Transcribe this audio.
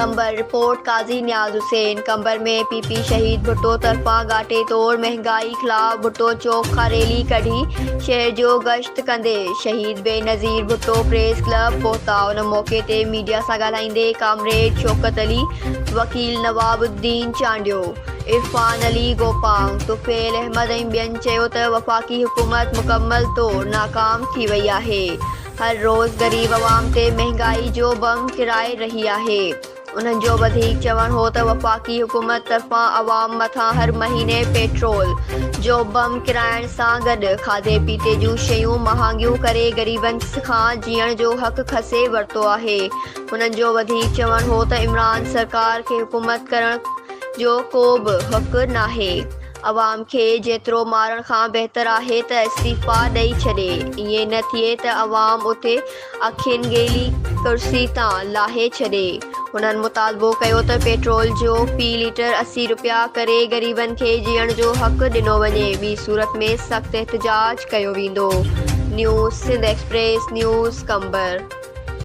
Qambar, report, Qazi Niaz Hussain, Qambar ۾ P P شهيد ڀٽو طرفان ڳاٽي توڙ مهنگائي خلاف ڀٽو چوڪ کان ريلي ڪڍي شهر جو گشت ڪندي شهيد بينظير ڀٽو پريس ڪلب پهتا ان موقعي تي ميڊيا سان ڳالهائيندي ڪامريڊ شوڪت علي، وڪيل نواب الدين چانڊيو، عرفان علي گوپانگ، طفيل احمد ۽ ٻين چيو ته وفاقي حڪومت مڪمل طور ناڪام ٿي وئي آهي. هر روز غريب عوام تي مهنگائي جو بم ڪرائي رهي آهي. انهن جو وڌيڪ چوڻ هو ته وفاقي حڪومت طرفان عوام مٿان هر مهيني پيٽرول جو بم ڪرائڻ سان گڏ کاڌي پيتي جون شيون مهانگيون ڪري غريبن کان جيئڻ جو حق کسي ورتو آهي. هنن جو وڌيڪ چوڻ هو ته عمران سرڪار کي حڪومت ڪرڻ جو ڪو به حق ناهي. عوام کي جيترو مارڻ کان بهتر آهي ته استعيفا ڏئي ڇڏي، ائين نه ٿئي ته عوام اٿي اکين گيلي ڪرسي تان لاهي ڇڏي. هنن مطالبو ڪيو ته پيٽرول جو في ليٽر 80 رپيا ڪري غريبن کي جيئڻ جو حق ڏنو وڃي، ٻي صورت ۾ سخت احتجاج ڪيو ويندو. News Sindh express news Qambar.